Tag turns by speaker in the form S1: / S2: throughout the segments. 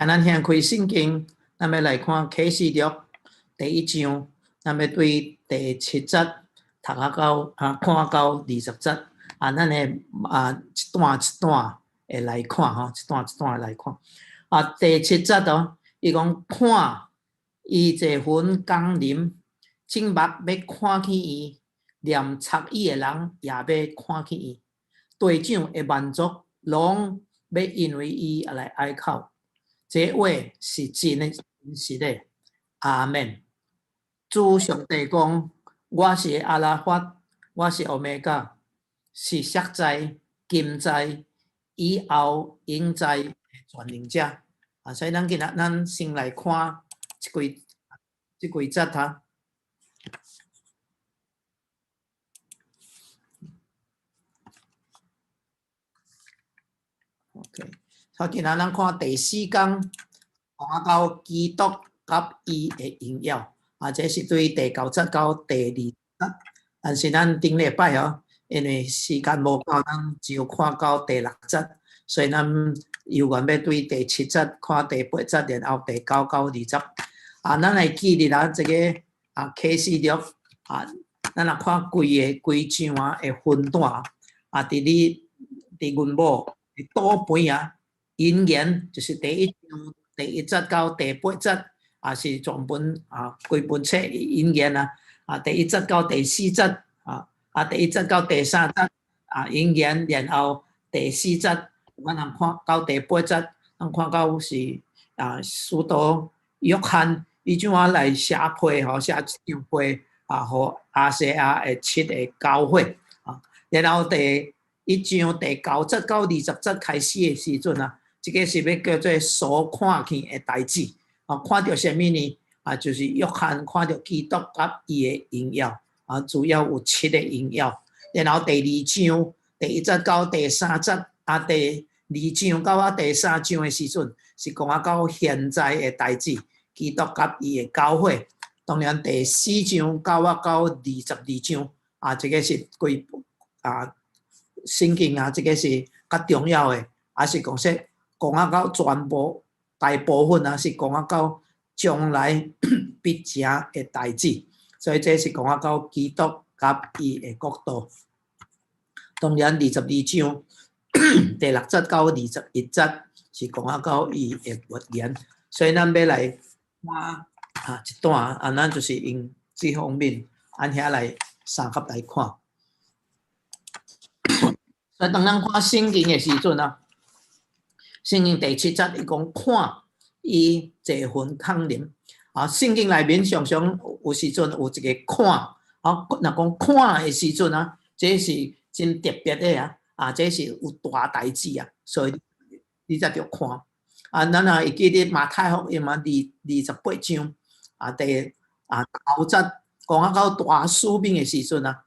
S1: 請咱掀開聖經，咱欲來看啟示錄第一章，咱欲對第七節讀啊到啊看到20節，啊，咱會啊一段一段會來看吼，一段一段來看。啊，第七節哦，伊講看，伊坐雲降臨，眾目欲看見伊，連插伊的人也欲看見伊。地上的萬族攏欲因為伊而來哀哭。這話是真的，真實的。阿們。主上帝講：我是阿拉法，我是歐米伽，是昔在、今在、以後永在的全能者。啊，所以咱今仔咱先來看這幾節哈。OK，好，今仔咱看第四講，講到基督佮伊的榮耀，啊，這是對第九節到第二十節。但是咱頂禮拜哦，因為時間無夠，咱只有看到第六節，所以咱猶原欲對第七節看第八節，然後第九到二十。啊，咱會記得啦，這個啊啟示錄啊，咱若看規个規章啊的分段啊，佇你佇阮某的倒邊啊，引言就是第一章第一節到第八節，啊是全本啊規本冊引言啊，啊第一節到第四節啊，啊第一節到第三節啊引言，然後第四節咱通看到第八節，咱看到是啊使徒約翰伊怎啊來寫批吼，寫一張批啊，予亞細亞的七个教會啊，然後第一章第九節到二十節開始的時陣啊，這个是欲叫做所看見的代誌啊，看著啥物呢？啊，就是約翰看著基督佮伊的榮耀啊，主要有七个榮耀。然後第二章第一節到第三節啊，第二章到啊第三章的時陣，是講啊到現在的代誌，基督佮伊的教會。當然第四章到啊到22章啊，這个是規啊聖經啊，這个是較重要的，啊是講說講啊到全部大部分啊是講啊到將來必成的代誌，所以這是講啊到基督佮伊的國度。當然22章第六節到21節是講啊到伊的預言，所以咱欲來看啊一段啊，咱就是用這方面按遐來相佮來看。所以當咱看聖經的時陣啊，聖經第七節伊講看伊坐雲降臨啊，聖經內面常常有時陣有一个看，啊，若講看的時陣啊，這是真特別的啊，啊，這是有大代誌啊，所以你才著看。啊，咱若會記得馬太福音啊，28章啊，第啊九節講啊到大使命的時陣啊，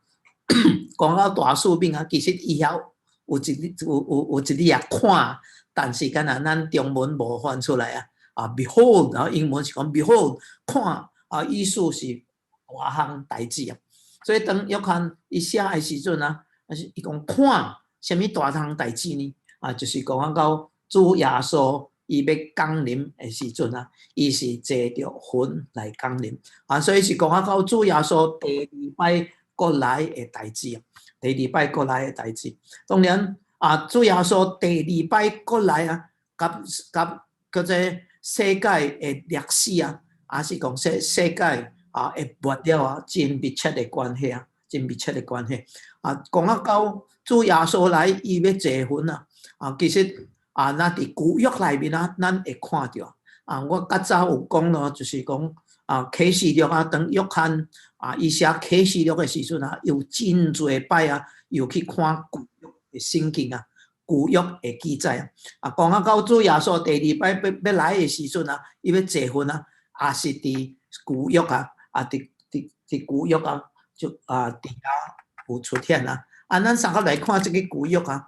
S1: 講到大使命啊，其實伊遐有一有有有一字啊看，但是敢若咱中文無翻出來啊，啊，behold，然後英文是講 behold，看啊，意思是大項代誌啊。所以當約翰伊寫的時陣啊，啊是伊講看啥物大項代誌呢？啊，就是講啊到主耶穌伊欲降臨的時陣啊，伊是坐著雲來降臨啊，所以是講啊到主耶穌第二擺閣來的代誌啊，第二擺閣來的代誌。當然啊，主耶穌第二擺閣來啊，佮佮叫做世界的歷史啊，抑是講說世界啊的末了啊，真密切的關係啊，真密切的關係啊。講啊到主耶穌來，伊欲坐雲啊，啊，其實啊，咱佇舊約內面啊，咱會看著啊。我較早有講咯，就是講啊，啟示錄啊，當約翰啊，伊寫啟示錄的時陣啊，有真濟擺啊，又去看舊約的聖經啊，舊約的記載啊。啊，講啊到主耶穌第二擺欲欲來的時陣啊，伊欲坐雲啊，也是佇舊約啊，啊，佇佇佇舊約啊，就啊，佇遐有出現啊。啊，咱相佮來看這个舊約啊，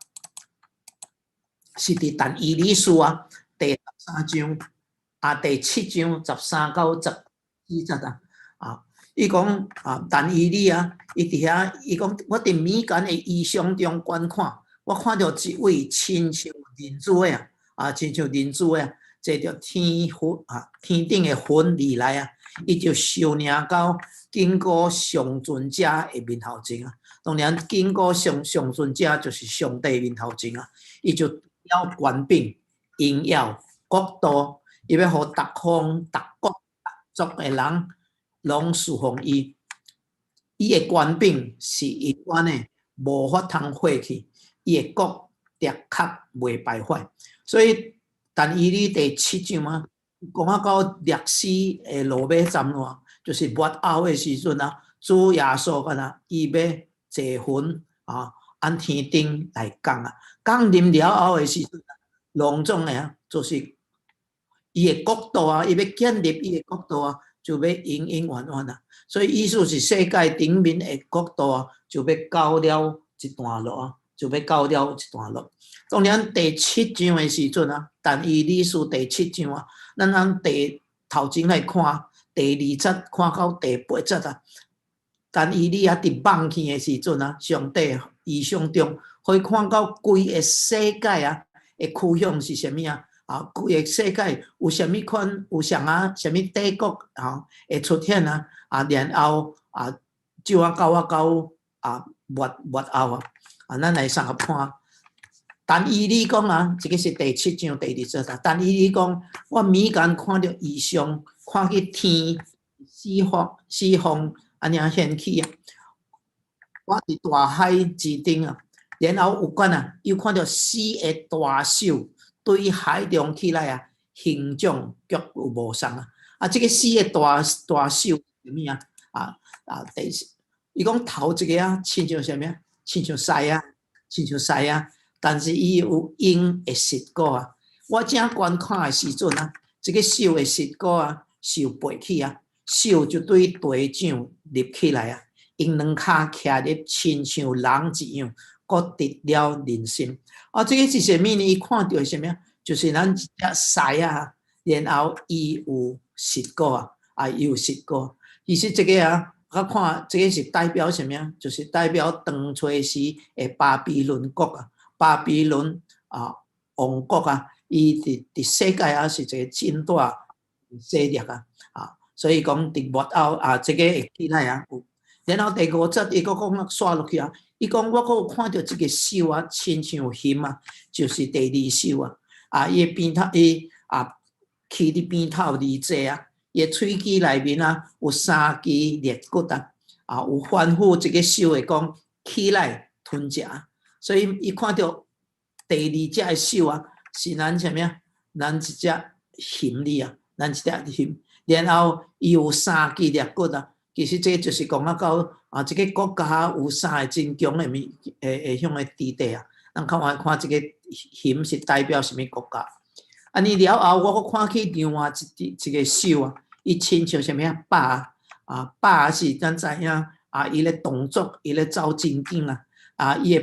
S1: 是佇但以理書啊，第十三章啊，第七章13到14節啊。啊，伊講啊，但以理啊，伊佇遐，伊講我佇冥間的異象中觀看，我看著一位親像人子的啊，啊，親像人子的啊，坐著天雲啊，天頂的雲而來啊，伊就受領到經過上尊者的面頭前啊。當然，經過上尊者就是上帝面頭前啊，伊就要權柄、榮耀、國度，伊欲予逐方、逐國、逐族的人攏侍奉伊。伊的權柄是永遠的，無法通廢去。伊的國的確袂敗壞。所以，但以理第七章啊，講啊到歷史的落尾站咯，就是末後的時陣啊，主耶穌敢若伊欲坐雲啊，按天頂來降啊，降臨了後的時陣，攏總的啊，就是伊的國度啊，伊欲建立伊的國度啊，就欲永永遠遠啊。所以意思是世界頂面的國度啊，就欲到了一段落啊，就欲到了一段落。當然第七章的時陣啊，但以理書第七章啊，咱按第頭前來看，第二節看到第八節啊。但以理啊，佇夢境的時陣啊，上帝異象中可以看到規个世界啊的趨向是啥物啊？啊，規个世界有啥物款，有啥啊，啥物帝國啊會出現啊？啊，然後啊，就啊到啊到啊末後啊，啊，咱來相合看。但以理講啊，這个是第七章第二節啊。但以理講，我暝間看著異象，看見天四方四方按呢掀起啊。我佇大海之頂啊，然後有關啊，又看著四个大獸對海中起來啊，形狀卻有無仝啊。啊，這个四个大大獸啥物啊？啊啊，第四，伊講頭一个啊，親像啥物啊？親像獅啊，親像獅啊。但是伊有鷹的舌骨啊！我正觀看的時陣啊，這个獸的舌骨啊，受拔起啊，獸就對地上立起來啊，𪜶兩跤徛立，親像人一樣，閣得了人心。啊，這个是啥物呢？伊看著是啥物啊？就是咱一隻獅啊，然後伊有舌骨啊，啊，伊有舌骨。其實這个啊，我看這个是代表啥物啊？就是代表當初時的巴比倫國啊。巴比倫啊，王國啊，伊佇世界啊是一个真大勢力啊，啊，所以講佇末後啊，這个會起來啊。然後第五節伊閣講啊，煞落去啊，伊講我閣有看著這个獸啊，親像熊啊，就是第二獸啊，啊，伊的邊頭伊啊，騎佇邊頭而坐啊，伊的喙齒內面啊有三支裂骨啊，啊，有吩咐這个獸會講起來吞食。所以伊看著第二隻的獸啊，是咱啥物啊？咱一隻熊哩啊，咱一隻熊。然後伊有三支肋骨啊，其實這就是講啊到啊，這个國家有三个真強的物，會向個地帶啊。咱看看看這个熊是代表啥物國家？按呢了後，我閣看去另外一一个獸啊，伊親像啥物啊？豹啊，豹是咱知影啊，伊咧動作，伊咧走真緊啊，啊，伊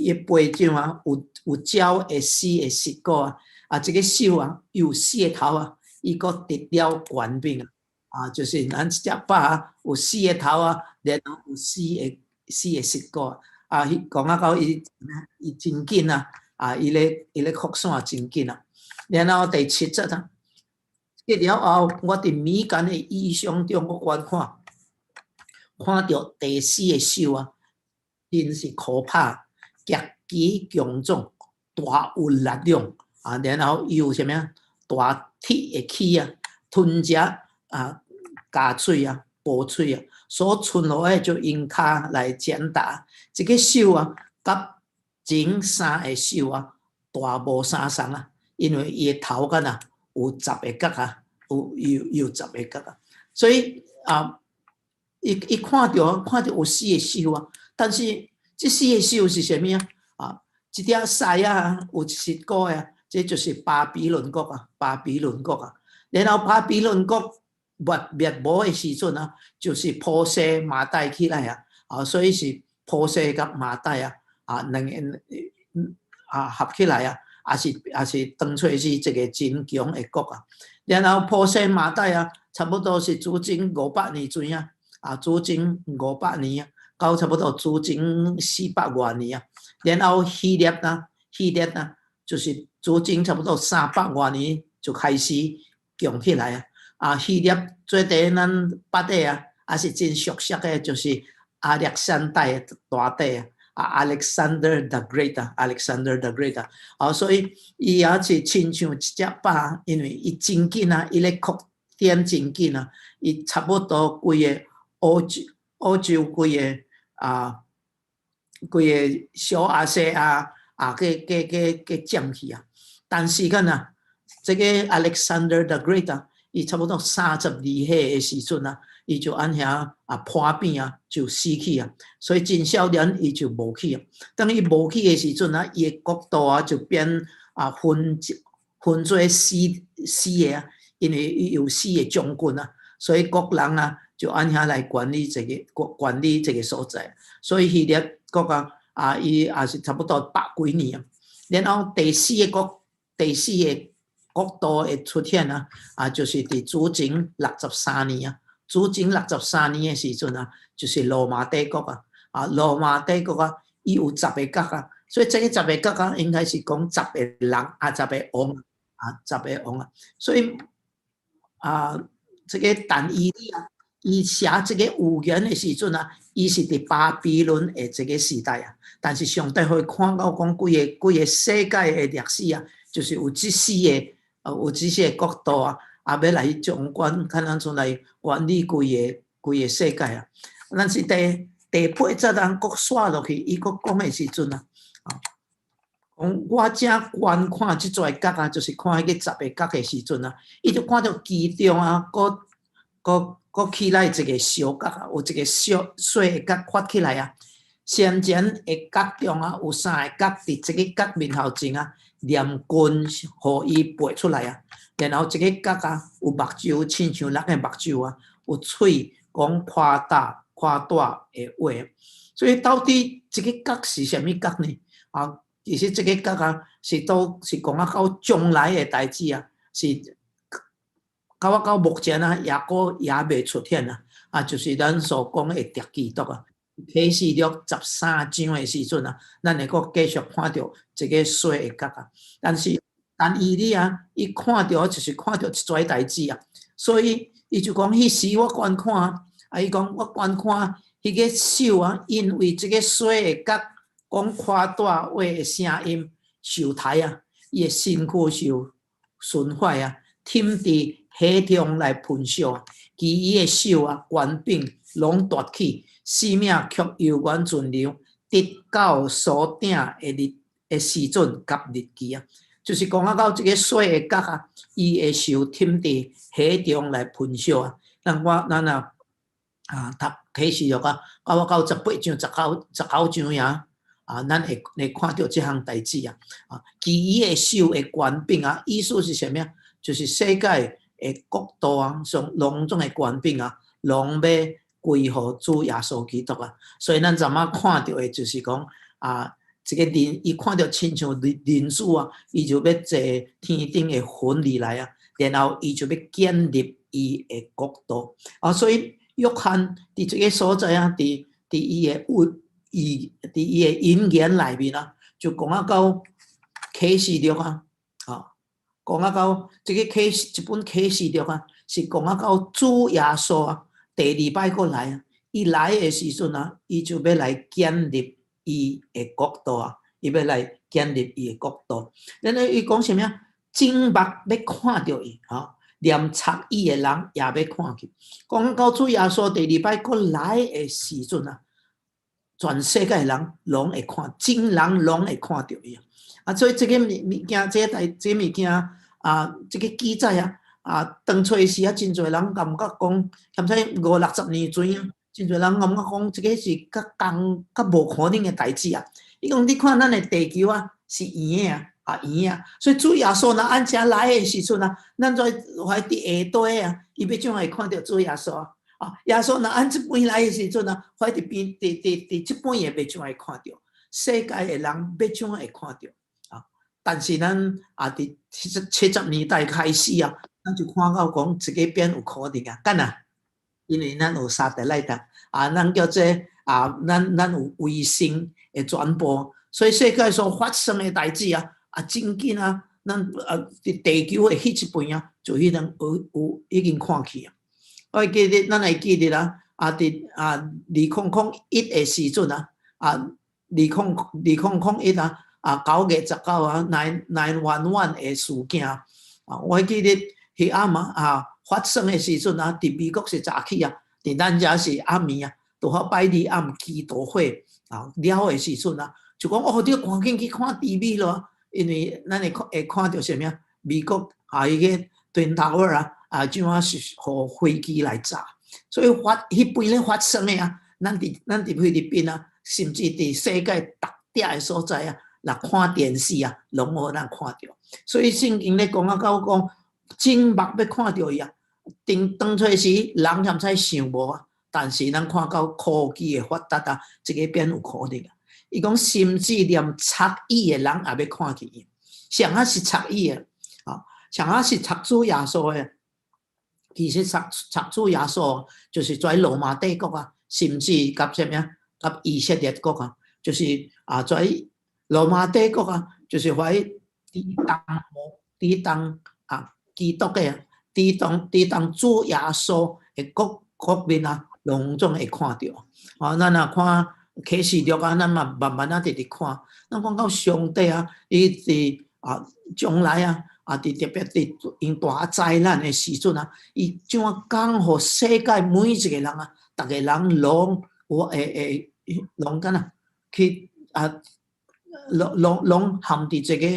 S1: 的背上啊，有鳥會死的舌骨啊，啊，這个獸啊，有四个頭啊，伊閣得了權柄啊，啊，就是咱一隻豹啊，有四个頭啊，然後有四個舌骨啊，講啊到伊伊真緊啊，啊，伊咧擴散真緊啊，然後第七節啊，過了後，我佇暝間的異象中，我觀看，看著第四个獸啊，真是可怕。極其強壯，大有力量啊！然後有啥物啊？大鐵的齒啊，吞食啊，咬喙啊，哺喙啊，所存落來就用跤來踐踏。這个獸啊，佮前三个獸啊，大無相仝啊，因為伊的頭殼啊有十个角啊，有十个角啊，所以啊，伊看著有四個獸啊，但是這四個獸是啥物啊？啊，一隻獅啊，有舌骨啊，這就是巴比倫國啊，巴比倫國啊。然後巴比倫國滅亡的時陣啊，就是波斯瑪代起來啊，啊，所以是波斯佮瑪代啊，啊，兩个啊合起來啊，也是當初是一個真強的國啊。然後波斯瑪代啊，差不多是主前500年前啊，啊，主前五百年啊，到差不多主前400外年啊。然後希臘啊，希臘啊，就是主前差不多300外年。就開始強起來啊！啊，希臘做佇咱捌的啊，也是真熟悉的，就是亞歷山大大帝啊，啊，Alexander the Great 啊，Alexander the Great 啊，啊，所以伊也是親像一隻飽，因為伊真緊啊，伊咧擴展真緊啊，伊差不多規個歐洲，歐洲規個啊，規個小亞細亞啊，給給給給佔去啊。但是敢若這個 Alexander the Great 啊，伊差不多32歲的時陣啊，伊就按遐啊破病啊，就死去啊。所以真少年伊就無去啊。當伊無去的時陣啊，伊的國度啊就變啊分分做四四個啊，因為伊有四個將軍啊，所以各人啊就按遐來管理這個管管理這個所在。所以希臘國啊啊，伊也是差不多百幾年啊。然後第四個國第四個國度的出現啊，啊，就是佇主前六十三年啊。主前六十三年的時陣啊，就是羅馬帝國啊。啊，羅馬帝國啊，伊有十個角啊，所以這個十個角啊，應該是講十個人啊，十個王啊，十個王啊。所以啊，這個但以理啊，伊寫這個預言的時陣啊，伊是佇巴比倫的這個時代啊。但是上帝會看到講規個規個世界的歷史啊，就是有這四個，有這四個國度啊，啊，欲來掌管，看咱怎來管理規個規個世界啊。咱是第第八節人閣紲落去，伊閣講的時陣啊，啊，講我正觀看這逝角啊，就是看彼個十個角的時陣啊，伊就看著其中啊，閣閣閣起來一個小角啊，有一個小細的角發起來啊。先前的角中啊，有三個角佇這個角面頭前啊，連根予伊拔出來啊。然後這個角啊，有目睭親像人的目睭啊，有喙講誇大誇大的話。所以到底這個角是啥物角呢？啊，其實這個角啊，是都是講啊到將來的代誌啊，是到啊到目前啊，也閣也未出現啊，啊，就是咱所講的敵基督啊。啟示錄13章的時陣啊，咱會閣繼續看著這個細的角啊。但是但以理啊，伊看著就是看著一逝代誌啊，所以伊就講彼時我觀看啊，伊講我觀看彼個獸啊，因為這個細的角講誇大話的聲音受刣啊，伊的身軀受損壞啊，忝佇火中來焚燒啊，其餘的獸啊，權柄攏奪去，性命卻猶原存留，直到所定的日的時陣及日期啊。就是講啊，到這個細的角啊，伊會受忝佇火中來焚燒啊。咱我咱啊啊讀啟示錄啊，到我到18章、19章遐啊，咱會會看著這項代誌啊。啊，其餘的獸的權柄啊，意思是啥物啊？就是世界的國度啊，上攏總的權柄啊，攏欲歸予主耶穌基督啊。所以咱陣仔看著的就是講啊，這個人伊看著親像人人子啊，伊就欲坐天頂的雲裡來啊，然後伊就欲建立伊的國度啊。所以約翰佇這個所在啊，佇佇伊的預伊佇伊的引言內面啊，就講啊到啟示錄啊，啊，講啊到這個啟示這本啟示錄啊，是講啊到主耶穌啊，第二擺閣來啊，伊來的時陣啊，伊就欲來建立伊的國度啊，伊欲來建立伊的國度。然後伊講啥物啊？眾目欲看著伊，吼，連插伊的人也欲看去。講到主耶穌第二擺閣來的時陣啊，全世界人攏會看，眾人攏會看著伊啊。啊，所以這個物物件，這個代這個物件啊，這個記載啊，啊，當初時啊，真濟人感覺講，敢說五六十年前啊，真濟人感覺講，這個是較工較無可能的代誌啊。伊講你看咱的地球啊，是圓的啊，啊圓啊，所以主耶穌若按這來的時陣啊，咱在還佇下底啊，伊欲怎會看著主耶穌啊？啊，耶穌若按這邊來的時陣啊，還佇邊佇佇佇這邊也欲怎會看著？世界的人欲怎會看著？啊，但是咱啊，佇七十七十年代開始啊，咱就看到講這個變有可能啊，敢若？因為咱有 satellite 啊，咱叫做啊，咱咱有衛星的傳播，所以世界所發生的代誌啊，啊，真緊啊，咱佇地球的彼一邊啊，就彼陣有已經看去啊。我會記得，咱會記得啊，佇2001的時陣啊，2001啊，9月19啊，9/11的事件啊，我會記得彼暗啊，發生的時陣啊，佇美國是早起啊，佇咱遮是暗暝啊，拄好拜二暗祈禱會啊了的時陣啊，就講哦，你趕緊去看 TV 咯，因為咱會看著啥物啊？美國啊，彼個 Twin Tower 啊，怎啊是予飛機來炸，所以彼邊咧發生的啊，咱佇菲律賓啊，甚至佇世界逐點的所在啊，若看電視啊，攏予咱看著。所以聖經咧講啊，到講眾目欲看著伊啊，當初時人敢知想無啊？但是咱看到科技的發達啊，這个變有可能啊。伊講甚至連插伊的人也欲看見伊，誰仔是插伊的？啊，誰仔是插主耶穌的？其實插主耶穌就是在羅馬帝國啊，甚至佮啥物啊？佮以色列國啊，就是在羅馬帝國啊，就是懷抵擋抵擋基督的抵擋主耶穌的各國面啊，攏總會看著。啊，咱若看啟示錄啊，咱嘛慢慢仔直直看，咱講到上帝啊，伊佇將來啊，佇特別佇𪜶大災難的時陣啊，伊怎啊講予世界每一個人啊，逐个人攏有會攏敢若去啊，攏陷佇這个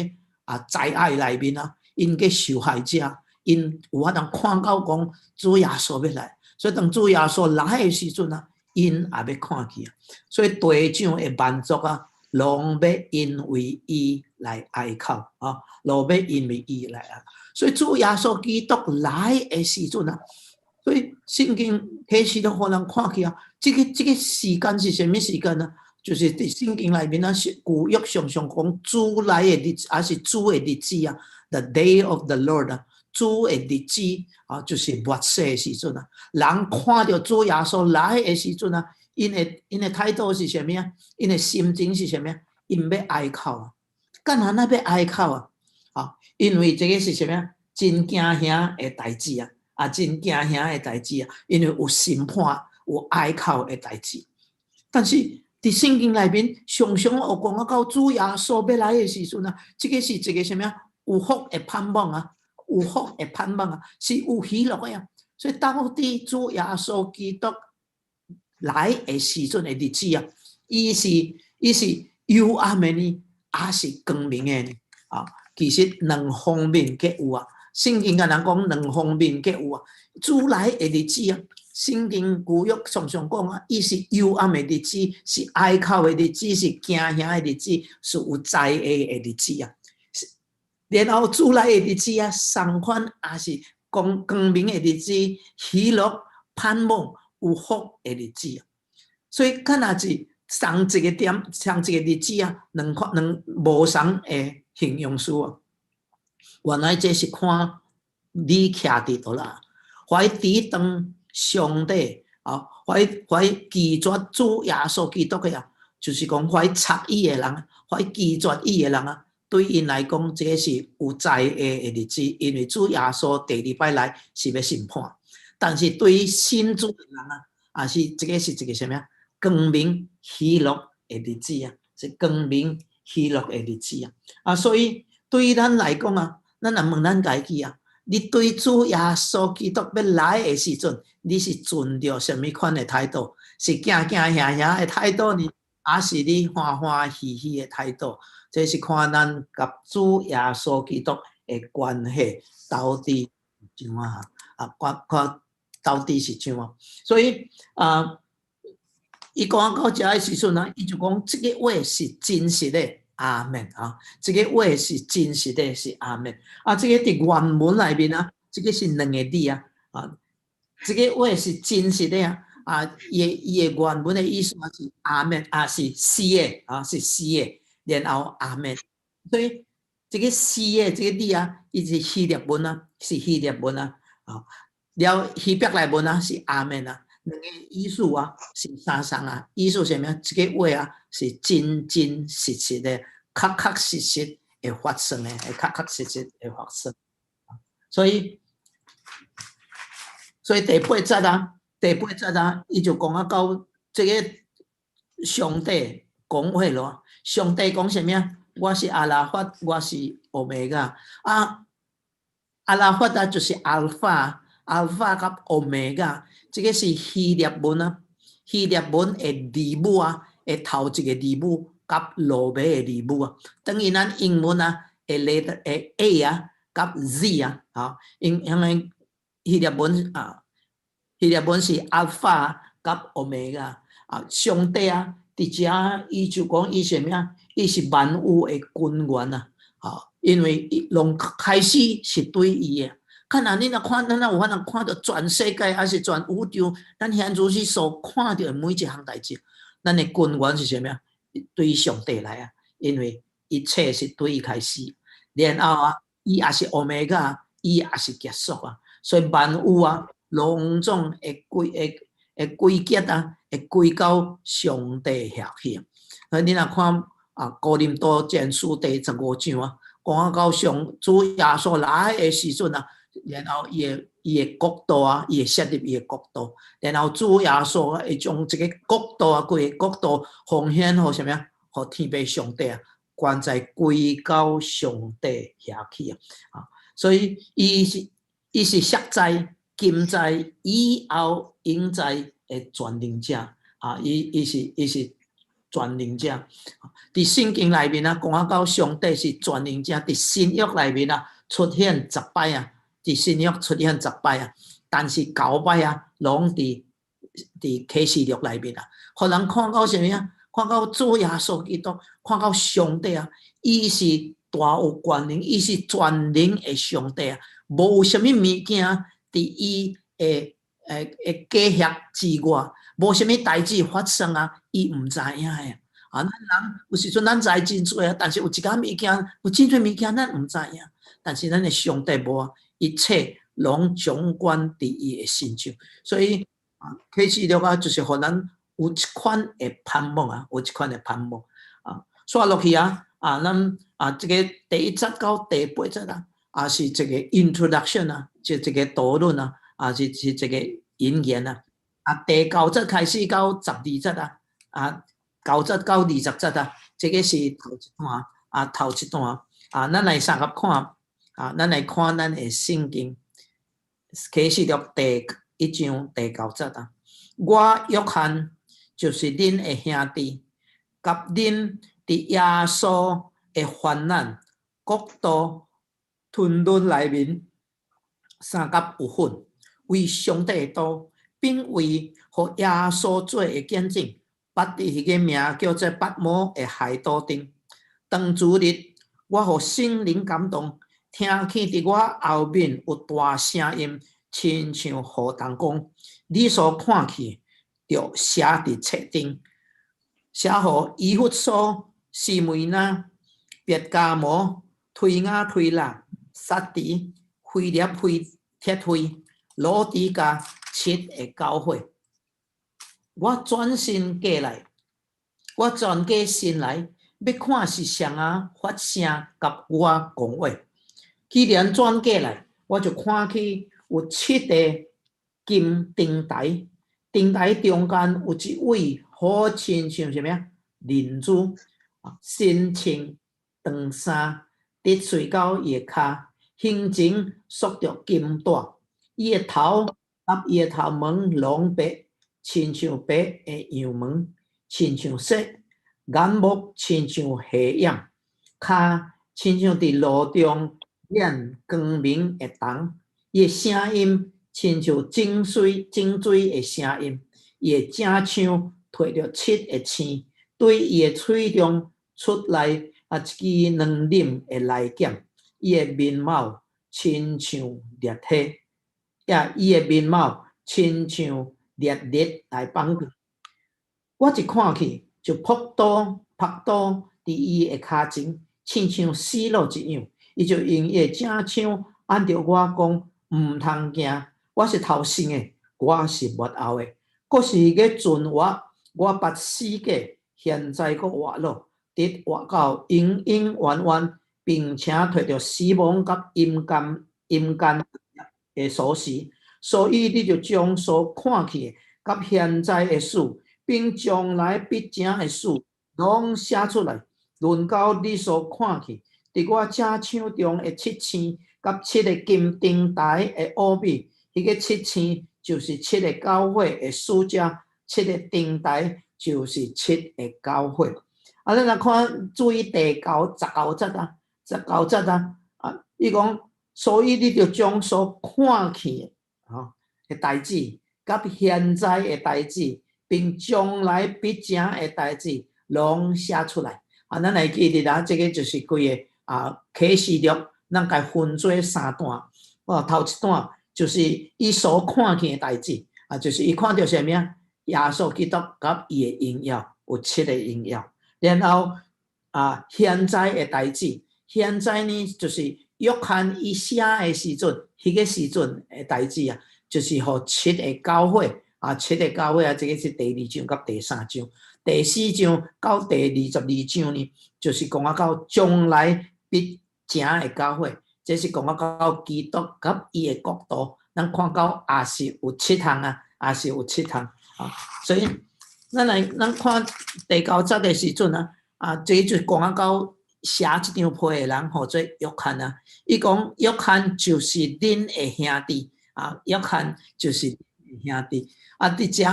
S1: 災害內面啊，𪜶個受害者，𪜶有法通看到講主耶穌欲來，所以當主耶穌來的時陣啊，𪜶也欲看見啊，所以地上的萬族啊，攏欲因為伊來哀哭啊，攏欲因為伊來啊。所以主耶穌基督來的時陣啊，所以聖經啟示錄予人看見啊，這個時間是啥物時間呢？就是佇聖經內面啊，是舊約常常講主來的日子，抑是主的日子啊，The day of the Lord 啊，主的日子啊，就是末世的時陣啊。人看著主耶穌來的時陣啊，𪜶的態度是啥物啊？𪜶的心情是啥物啊？𪜶欲哀哭啊！幹嘛欲哀哭啊？啊，因為這个是啥物啊？真驚嚇的代誌啊！真驚嚇的代誌啊！因為有審判、有哀哭的代誌。但是佇聖經內面，常常有講啊，到主耶穌欲來的時陣啊，這个是一个啥物啊？有福的盼望啊，有福的盼望啊，是有喜樂的啊。所以到底主耶穌基督來的時陣的日子啊，伊是幽暗的呢，抑是光明的呢？啊，其實兩方面皆有啊。聖經共人講兩方面皆有啊。主來的日子啊，聖經舊約常常講啊，伊是幽暗的日子，是哀哭的日子，是驚嚇的日子，是有災禍的日子啊。然後主來的日子啊，相款也是光明的日子，喜樂、盼望、有福的日子啊。所以，敢若是同一個點，同一個日子啊，兩款兩無仝的形容詞啊。原來這是看你徛佇佗啦，懷抵擋上帝啊，懷拒絕主耶穌基督的啊，就是講懷插伊的人，懷拒絕伊的人啊，對𪜶來講，這个是有災禍的日子，因為主耶穌第二擺來是欲審判。但是對於信主的人啊，也是這个是一個啥物啊？光明喜樂的日子啊，是光明喜樂的日子啊！啊，所以對於咱來講啊，咱若問咱家己啊，你對主耶穌基督欲來的時陣，你是存著啥物款的態度？是驚驚嚇嚇的態度呢，抑是你歡歡喜喜的態度？這是看咱佮主耶穌基督的關係到底是怎啊？啊，看看到底是怎啊？所以啊，伊講到遮的時陣啊，伊就講這个話是真實的，阿門啊！這个話是真實的，是阿門啊！這个佇原文內面啊，這个是兩个字啊，啊，這个話是真實的啊，伊的原文的意思是阿門，啊是是的，啊是是的，然後阿門。所以這个是的這个字啊，伊是希臘文啊，是希臘文啊，啊，了希伯來文啊是阿門啊。兩个意思啊是相仝啊，意思啥物？這个話啊是真真實實的，確確實實會發生的，會確確實實會發生。所以第八節啊，第八節啊，伊就講啊到這個上帝講話咯。上帝講啥物啊？我是阿拉法，我是歐米伽。啊，阿拉法啊，就是 alpha，alpha 佮 omega，這個是希臘文啊，希臘文的字母啊，的頭一個字母佮落尾的字母啊，等於咱英文啊，的 letter A 啊，佮 Z 啊，吼，因為希臘文啊，希臘文是 alpha 佮 omega 啊，上帝啊，佇遮伊就講伊是啥物啊？伊是萬有的根源啊！吼，因為伊攏開始是對伊的。看若你若看，咱若有法通看著全世界，抑是全宇宙，咱現如今所看著的每一項代誌，咱的根源是啥物啊？對上帝來啊！因為一切是對伊開始，然後啊，伊也是歐米伽，伊也是結束啊。所以萬有啊，攏總會歸會會歸結啊，會歸到上帝遐去。所以你若看啊，哥林多前書第十五章啊，講啊到上主耶穌來的時陣啊，然後伊的國度啊，伊會設立伊的國度，然後主耶穌會將這個國度啊，規个國度奉獻予啥物啊？予天父上帝啊，關在歸到上帝遐去啊！啊，所以伊是昔在、今在、以後永在的全能者啊！伊是全能者。佇聖經內面啊，講啊到上帝是全能者，佇新約內面啊出現十擺啊，佇新約出現十擺啊，但是九擺啊，攏佇啟示錄內面啊，予人看到啥物啊？看到主耶穌基督，看到上帝啊，伊是大有權能，伊是全能的上帝啊，無啥物物件佇伊的計劃之外，無啥物代誌發生啊，伊毋知影的。啊，咱人有時陣咱知真濟啊，但是有一寡物件，有真濟物件咱毋知影。但是咱的上帝無啊，一切攏掌管佇伊的身上。所以啊，啟示錄啊，就是予咱有一款的盼望啊，有一款的盼望啊。煞落去啊，啊，咱啊，這個第一節到第八節啊，啊是一個 introduction 啊，就一個導論啊，啊是一個引言啊。啊，第九節開始到十二節啊，啊，九節到二十節啊，這個是頭一段啊，頭一段啊，咱來相佮看啊，咱來看咱的聖經啟示錄第一章第九節啊。我約翰就是恁的兄弟，佮恁佇耶穌的患難、國度、吞忍內面相佮有份，為上帝的道，並為予耶穌做的見證，捌佇彼个名叫做拔摩的海島頂。當主日，我予聖靈感動，聽見佇我後面有大聲音，親像號筒講：你所看見，著寫佇冊頂，寫予以弗所、士每拿、別迦摩、推雅推喇、撒狄、腓立鐵非、老底嘉七个教會。我轉身過來，我轉過身來，欲看是誰仔發聲佮我講話。既然轉過來，我就看見有七個金燈臺，燈臺中間有一位好親像啥物啊？人子，身穿長衫，直垂到伊的跤，胸前束著金帶，伊的頭佮伊的頭毛攏白，親像白的羊毛，親像雪，眼目親像火焰，跤親像佇爐中煉光明的銅，伊的聲音親像井水的聲音，伊的正手提著七个星，對伊的喙中出來啊一支兩刃的利劍，伊的面貌親像烈火，也伊的面貌親像烈日來放光。我一看去，就撲倒仆倒佇伊的跤前，親像死了一樣。伊就用伊的正手按著我講：毋通驚，我是頭先的，我是末後的，閣是個存活。我捌死過，現在閣活了，直活到永永遠遠。並且提著死亡佮陰間的鎖匙，所以你著將所看見的、佮現在的事，並將來必成的事，攏寫出來。論到你所看見，佇我正手中的七星，佮七个金燈臺的奧秘，彼个七星就是七个教會的使者，七个燈臺就是七个教會。啊，咱來看，注意第九十九節啊，十九節啊，啊，伊講，所以你著將所看見的，吼的代誌，佮現在的代誌，並將來必成的代誌，攏寫出來。啊，咱會記得啊，這个就是規个啊啟示錄，咱共分做三段。哦，頭一段就是伊所看見的代誌，啊，就是伊看著啥物啊？耶穌基督佮伊的榮耀，有七个榮耀。然後啊，現在的代誌，現在呢，就是約翰伊寫的時陣，彼个時陣的代誌啊，就是予七个教會啊，七个教會啊，這个是第二章佮第三章，第四章到第22章呢，就是講啊到將來必成的教會，這是講啊到基督佮伊的國度，咱看到也是有七項啊，也是有七項啊，所以咱來咱看第九節的時陣啊，啊，這就講啊到寫這張批的人，號做約翰啊，伊講約翰就是恁的兄弟啊，約翰就是兄弟啊。佇遮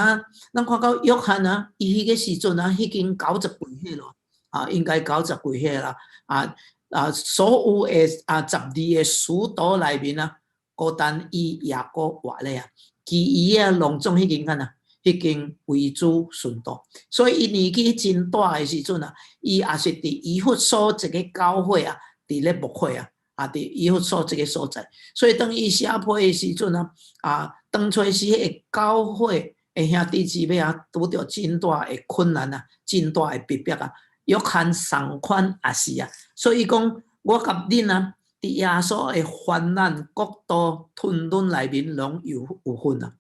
S1: 咱看到約翰啊，伊彼个時陣啊，已經九十幾歲咯，啊，應該九十幾歲啦，啊啊，所有的啊十二个使徒內面啊，孤單伊抑閣活咧啊，其餘啊攏總已經按怎？已經為主殉道，所以伊年紀真大的時陣啊，伊也是佇以弗所這个教會啊，佇咧牧會啊，啊，佇以弗所這个所在。所以當伊寫批的時陣啊，啊，當初時彼个教會的兄弟姊妹啊，拄著真大的困難啊，真大的逼迫啊。約翰仝款也是啊，所以講我佮恁啊，佇耶穌的患難、國度、吞忍內面攏有份啊。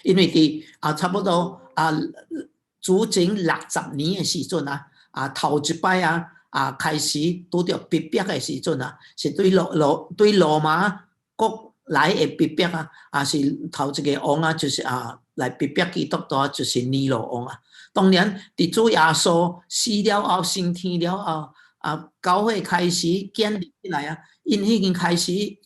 S1: 因為佇啊差不多啊主前60年的時陣啊，啊頭一擺啊啊開始拄著逼迫的時陣啊，是對羅馬國來的逼迫啊，啊是頭一个王啊，就是啊來逼迫基督徒，就是尼羅王啊。當然，佇主耶穌死了後，升天了後，啊教會開始建立起來啊，𪜶已經開始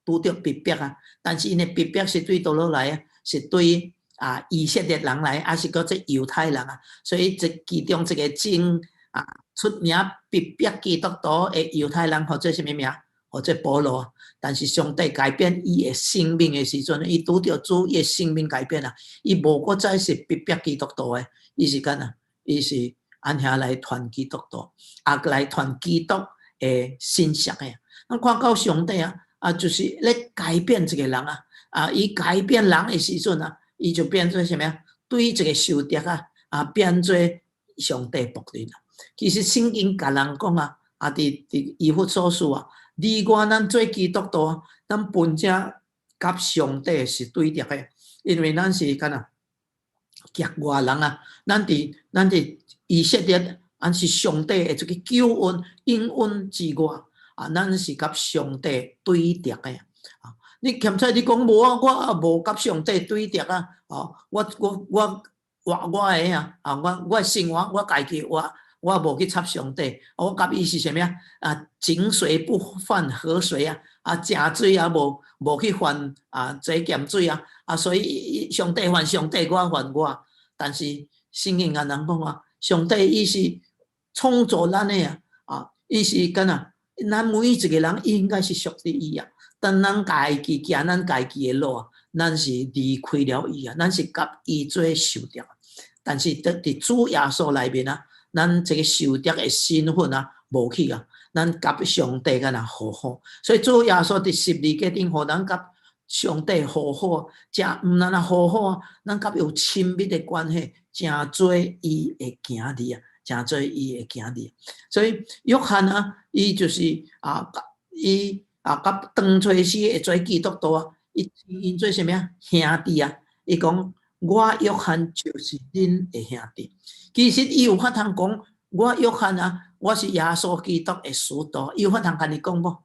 S1: 拄著逼迫啊，但是𪜶的逼迫是對佗落來啊？是對啊以色列人來，抑是閣做猶太人啊？所以這其中一个真啊出名逼迫基督徒的猶太人，號做啥物名？號做保羅。但是上帝改變伊的生命的時陣，伊拄著主，伊的生命改變啊！伊無閣再是逼迫基督徒的，伊是按怎？伊是按遐來傳基督徒，啊來傳基督的信息的。咱看到上帝啊，啊就是咧改變一个人啊！啊！伊改變人的時陣啊，伊就變做啥物啊？對一个仇敵啊，啊變做上帝僕人啊。其實聖經共人講啊，啊佇以弗所書啊，你我咱做基督徒啊，咱本正佮上帝是對立的，因為咱是按怎局外人啊，咱佇以色列，咱是上帝的這个救恩應允之外啊，咱是佮上帝對立的啊。你欠彩你講無啊，我也無佮上帝對立啊！哦，我活我的啊，啊，我的生活我家己活，我無去插上帝。我佮伊是啥物啊？啊，井水不犯河水啊！啊，食水也無去犯啊，這鹹水啊！啊，所以上帝犯上帝，我犯我。但是聖經共人講啊，上帝伊是創造咱的啊，啊，伊是按怎？咱每一个人應該是屬於伊啊。但咱家己行咱家己的路啊，咱是離開了伊啊，咱是佮伊做仇敵。但是佇主耶穌內面啊，咱這个仇敵的身份啊，無去啊，咱佮上帝敢若和好。所以主耶穌佇十字架頂，予咱佮上帝和好，誠毋但若和好啊，咱佮伊有親密的關係，成做伊的囝兒啊，成做伊的囝兒。所以約翰啊，伊就是啊，伊啊，佮當初時會做基督徒啊，伊𪜶做啥物啊？兄弟啊！伊講我約翰就是恁的兄弟。其實伊有法通講，我約翰啊，我是耶穌基督的使徒，伊有法通共伊講無？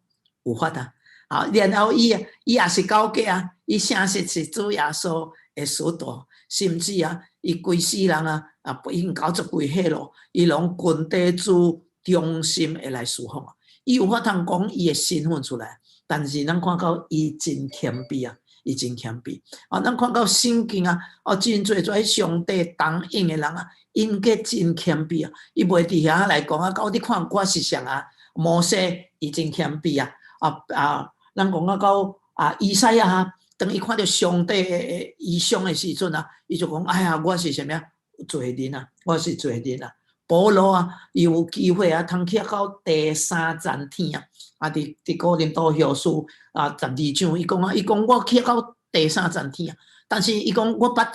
S1: 有法啊！啊，然後伊啊，伊也是交割啊，伊誠實是主耶穌的使徒，甚至啊，伊規世人啊，啊，已經九十幾歲咯，伊攏跟綴主忠心的來侍奉啊。伊有法通講伊的身份出來，但是咱看到伊真謙卑啊，伊真謙卑。啊，咱看到聖經啊，哦，真濟做上帝同應的人啊，𪜶閣真謙卑啊，伊袂佇遐來講啊，到你看我是誰啊？摩西伊真謙卑啊，啊啊，咱講啊到啊以賽亞啊，當伊看著上帝的異象的時陣啊，伊就講：哎呀，我是啥物啊？罪人啊，我是罪人啊！保羅啊，伊有機會啊，通去到第三層天啊，啊，佇哥林多後書啊12章，伊講啊，伊講我去到第三層天啊，但是伊講我捌，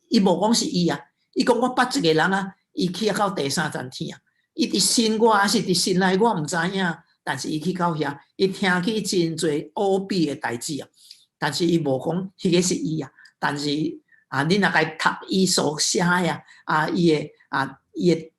S1: 伊無講是伊啊，伊講我捌一個人啊，伊去到第三層天啊，伊佇神外還是佇神內，我毋知影，但是伊去到遐，伊聽去真濟奧秘的代誌啊，但是伊無講彼個是伊啊，但是啊，你若共讀伊所寫的啊，伊的啊，伊的。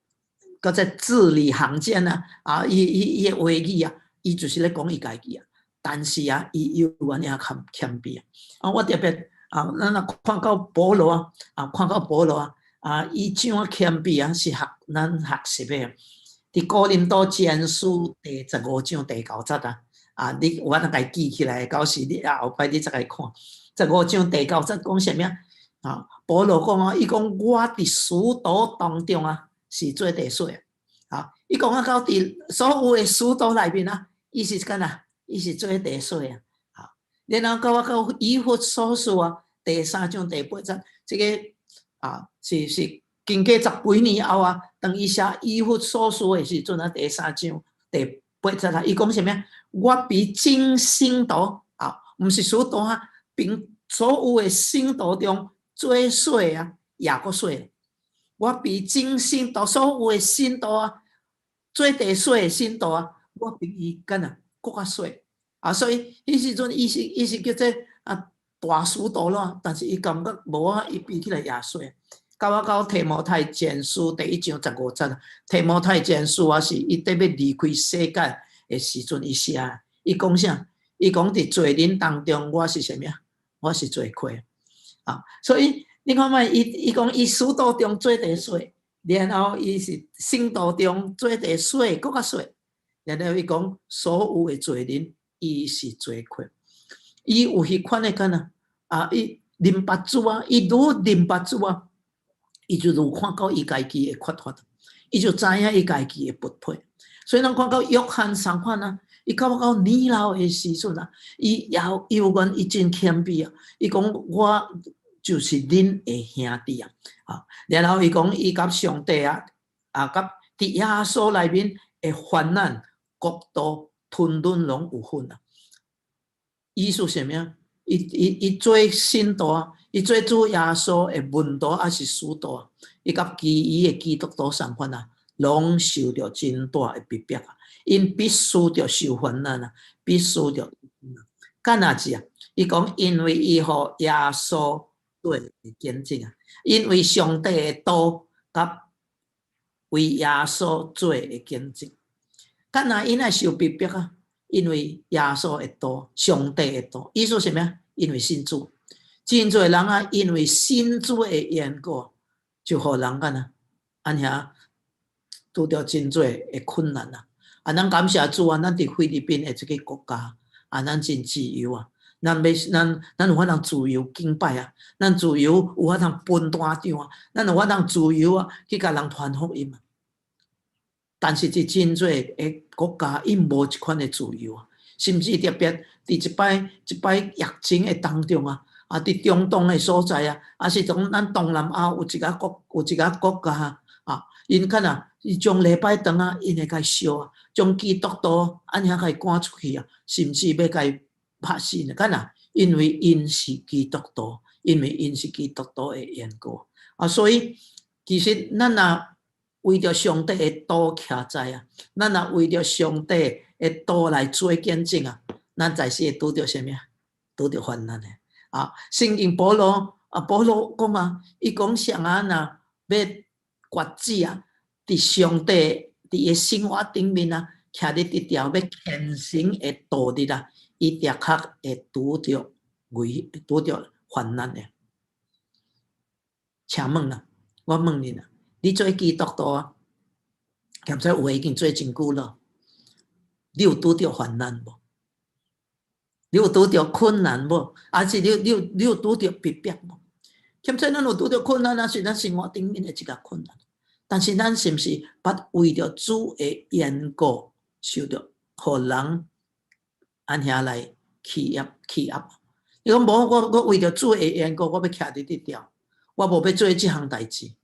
S1: 閣在字裡行間啊，啊，伊伊的話語啊，伊就是咧講伊家己啊。但是啊，伊猶原也謙謙卑啊。啊，我特別啊，咱若看到保羅啊，啊，看到保羅啊，啊，伊怎樣謙卑啊，是學咱學習的。佇哥林多前書第15章第9節啊，啊，你有法通共記起來，到時你啊後擺你再來看。十五章第九節講啥物啊？啊，保羅講啊，伊講我佇使徒當中啊，是做第細啊！伊講啊，到佇所有的使徒內面啊，伊是敢若，伊是做第細啊！啊，然後到我到以弗所書啊，第3章第8節，這個啊是經過十幾年後啊，當伊寫以弗所書的時陣啊，第三章第八節啊，伊講啥物啊？我比眾聖徒啊，毋是使徒啊，比所有的聖徒中最細啊，也閣細。我比眾聖徒所有的信徒啊，做第細的信徒啊，我比伊敢若閣較細啊，所以彼時陣伊是叫做啊大使徒咯，但是伊感覺無啊，伊比起來也細。到我到提摩太前書第1章15節，提摩太前書啊，是伊佇欲離開世界的時陣，伊寫，伊講啥？伊講佇罪人當中，我是啥物啊？我是罪魁啊！所以你看覓，伊講伊使徒中做第細，然後伊是聖徒中做第細，閣較細。然後伊講所有的罪人，伊是罪魁。伊有彼款的敢若啊？伊認捌主啊！伊愈認捌主啊！伊就愈看到伊家己的缺乏，伊就知影伊家己的不配。所以咱看到約翰仝款啊，伊到到年老的時陣啊，伊也猶原伊真謙卑啊。伊講我就是恁的兄弟啊，啊，然後伊講伊佮上帝啊，啊，佮佇耶穌內面的患難、國度、吞忍攏有份啊。意思啥物啊？伊做信徒啊，伊做主耶穌的門徒抑是使徒啊，伊佮其餘的基督徒仝款啊，攏受著真大的逼迫啊，𪜶必須著受患難啊，必須著。敢若是啊？伊講因為伊予耶穌做見證啊，因為上帝的道佮為耶穌做的見證，敢若𪜶愛受逼迫啊？因為耶穌的道，上帝的道，意思啥物啊？因為信主，真濟人啊，因為信主的緣故，就予人敢若按遐拄著真濟的困難啊！啊，咱感謝主啊，咱佇菲律賓的這個國家，啊，咱真自由啊！咱欲咱有法通自由敬拜啊，咱自由有法通分單張啊，咱有法通自由啊去共人傳福音啊。但是佇真濟的國家，𪜶無這款的自由啊，甚至特別佇這擺這擺疫情的當中啊，啊，佇中東的所在啊，抑是講咱東南亞有一個國家啊，𪜶敢若伊將禮拜堂啊，𪜶會共燒啊，將基督徒按遐共趕出去啊，甚至欲共拍死呢？敢若因為𪜶是基督徒，因為𪜶是基督徒的緣故啊，所以其實咱若為著上帝的道徛在啊，咱若為著上帝的道來做見證啊，咱在世會拄著啥物啊？拄著患難的啊！聖經保羅啊，保羅講啊，伊講誰啊若欲決志啊，佇上帝佇伊生活頂面啊，徛佇直條欲虔誠的度日啊，伊的確會拄著危，拄著患難的。請問啦，我問你啦，你做基督徒啊，兼且有的已經做真久了，你有拄著患難無？你有拄著困難無？還是你有拄著逼迫無？兼且咱有拄著困難啊，是咱生活頂面的一個困難。但是咱是毋是捌為著主的緣故受著予人按遐來欺壓欺壓？你講無，我為著主的緣故，我欲徛佇直條，我無欲做這項代誌，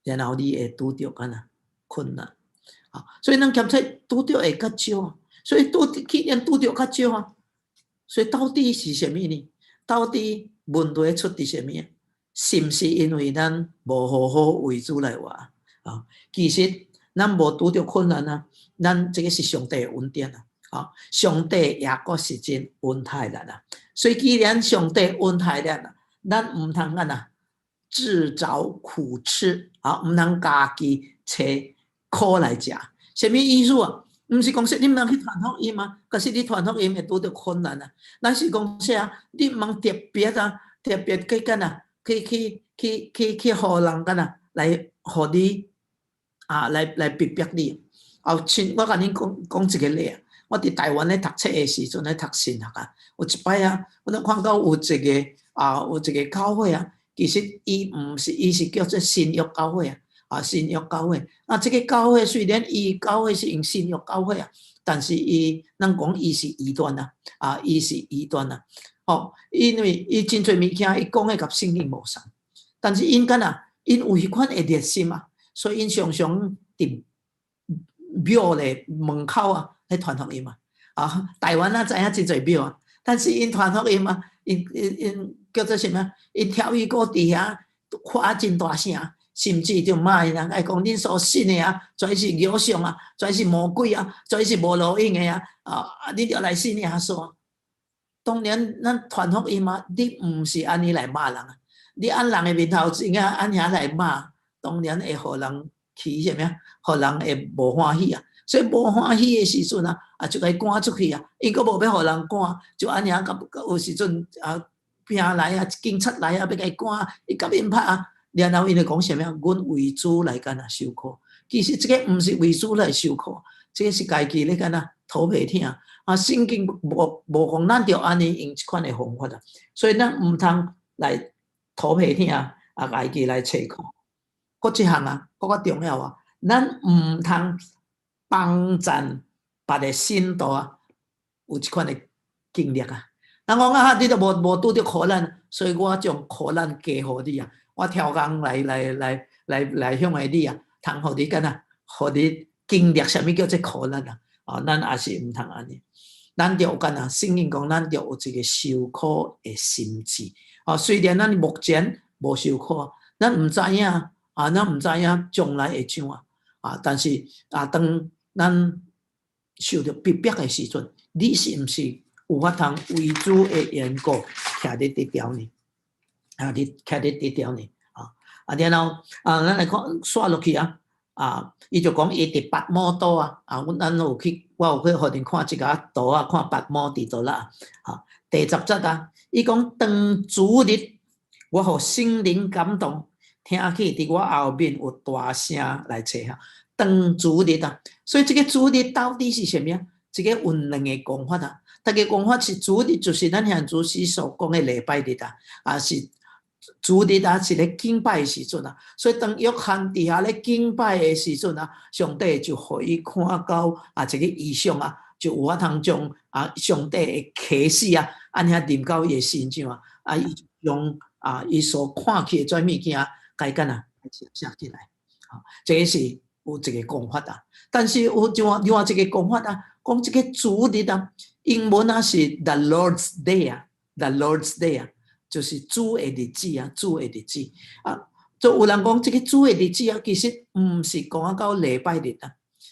S1: 然後你會拄著敢若困難啊！所以咱兼且拄著會較少，所以拄去年拄著較少啊！所以到底是啥物呢？到底問題出佇啥物？是毋是因為咱無好好為主來活啊？其實咱無拄著困難啊，咱這個是上帝的恩典啊！啊，上帝也閣是真恩待咱啊！所以既然上帝恩待咱啊，咱毋通按怎自找苦吃啊，毋通家己揣苦來食。啥物意思啊？毋是講說你毋通去傳福音啊，可是你傳福音會拄著困難啊。咱是講啥？你毋通特別啊，特別去干啊，去去去去去予人干啊，來予你啊，來逼迫你。後親，我共恁講講一個例啊。我佇台灣咧讀冊的時陣咧讀神學啊，有一擺啊，我攏看到有一個啊，有一個教會啊，其實伊毋是，伊是叫做新約教會啊，啊新約教會。啊，這個教會雖然伊教會是用新約教會啊，但是伊咱講伊是異端啊，啊，伊是異端啊。吼，因為伊真濟物件，伊講的佮聖經無相仝，但是𪜶敢若，𪜶有彼款的熱心啊，所以𪜶常常佇廟的門口啊，咧傳福音啊。啊，台灣咱知影真濟廟啊，但是𪜶傳福音啊，𪜶叫做啥物？𪜶跳魚歌佇遐發真大聲，甚至就罵𪜶人，愛講恁所信的啊，全是偶像啊，全是魔鬼啊，全是無路用的啊，啊，恁著來信耶穌。當然，咱傳福音啊，你毋是按呢來罵人啊，你按人的面頭前啊，按遐來罵，當然會予人起啥物啊？予人會無歡喜啊。所以無歡喜的時陣啊，啊就共伊趕出去啊。𪜶閣無欲予人趕，就按呢共有時陣啊，兵來啊，警察來啊，欲共伊趕，伊共𪜶拍啊。然後𪜶就講啥物啊？阮為主來干啊受苦。其實這個毋是為主來受苦，這個是家己咧干啊討袂疼。啊，聖經無講咱著按呢用這款的方法啊，所以咱毋通來討袂疼啊，家己來揣苦。閣一項啊，閣較重要啊，咱毋通幫贊別个信徒啊，有這款的經歷啊。人講啊，你都無拄著苦難，所以我將苦難加予你啊。我挑工來向下你啊，通予你敢若，予你經歷啥物叫做苦難啊？啊，咱也是毋通按呢。咱著有敢若聖經講，咱著有一個受苦的心志。啊，雖然咱目前無受苦，咱毋知影啊，咱毋知影將來會怎啊。啊，但是啊，當咱受著逼迫的時陣，你是毋是有法通為主的緣故徛佇直條呢？啊，你徛佇直條呢？啊，啊，然後啊，咱來看煞落去啊，啊，伊就講伊佇拔摩島啊，啊，阮咱有去，我有去予恁看這個圖啊，看拔摩佇佗啦，啊，第10節啊，伊講當主日，我予聖靈感動，聽見佇我後面有大聲來吹號。當主日啊，所以這個主日到底是啥物啊？這個有兩個講法啊。第一個講法是主日就是咱現主時所講的禮拜日啊，啊是主日啊是咧敬拜的時陣啊。所以當約翰佇遐咧敬拜的時陣啊，上帝就予伊看到啊這個異象啊，就有法通將啊上帝的啟示啊，按遐臨到伊的身上啊，啊伊就將啊伊所看見的這物件，共敢若寫起來。啊，這個是有一個講法啊，但是有另外一個講法啊，講這個主日啊，英文啊是 The Lord's Day 啊，The Lord's Day 啊，就是主的日子啊，主的日子啊。就有人講這個主的日子啊，其實毋是講到禮拜日啊，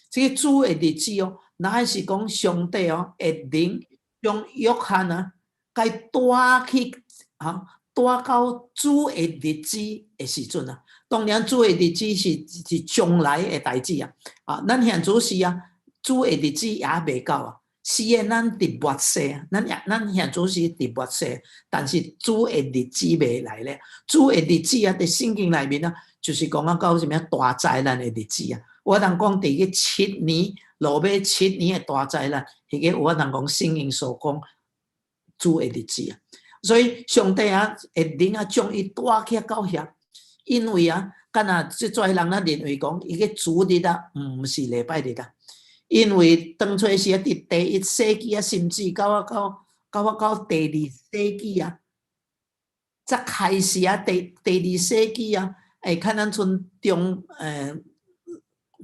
S1: 這個主的日子哦，乃是講上帝哦，的靈將約翰啊，共帶去啊，帶到主的日子的時陣啊。當然，主的日子是將來的代誌啊。啊，咱現此時啊，主的日子也未到啊。是的，咱佇末世啊，咱現此時佇末世，但是主的日子未來咧。主的日子啊，佇聖經內面啊，就是講啊到啥物大災難的日子啊。有人講佇個七年，落尾七年的大災難，彼個有人講聖經所講主的日子啊。所以上帝啊，的靈啊，將伊帶去到遐，因為啊，敢若這濟人啊認為講，伊個主日啊，毋是禮拜日啊。因為當初時啊，佇第一世紀啊，甚至到第二世紀啊，才開始啊，第二世紀啊，會較咱賰中，